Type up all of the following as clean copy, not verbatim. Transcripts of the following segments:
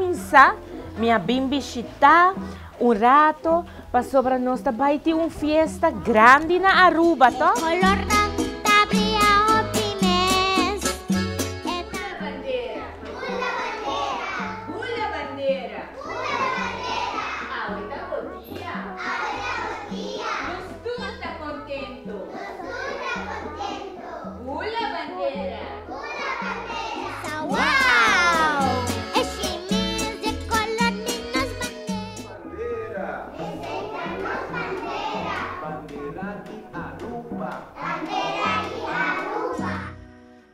cuminsa, mi a bin bishita un rato, pasobra nos ta bay tin un fiesta grandi na Aruba, to? Colornan ta bria hopi mes. E ta. Bandera. Hula bandera. Hula bandera. Hula bandera. Awe ta bo dia. Awe ta bo dia. Nos tur ta contento. Nos tur ta contento. Hula bandera. Hula bandera. Sa wow! E shimis di color di nos bandera. Bandera. Esey ta nos bandera. Bandera di Aruba. Bandera di Aruba.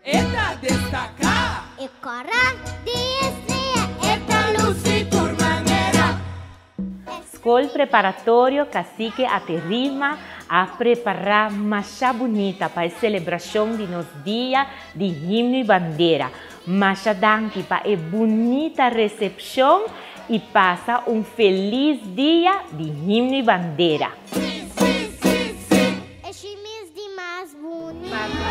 E ta destaca. E cora di estrella e ta luci tur manera. Scol Preparatorio Cacique Aterima a prepara masha bunita pa e celebracion di nos Dia di Himno y Bandera. Masha danki pa e bunita recepcion y pasa un feliz Dia di Himno y Bandera. E shimis di mas bunita.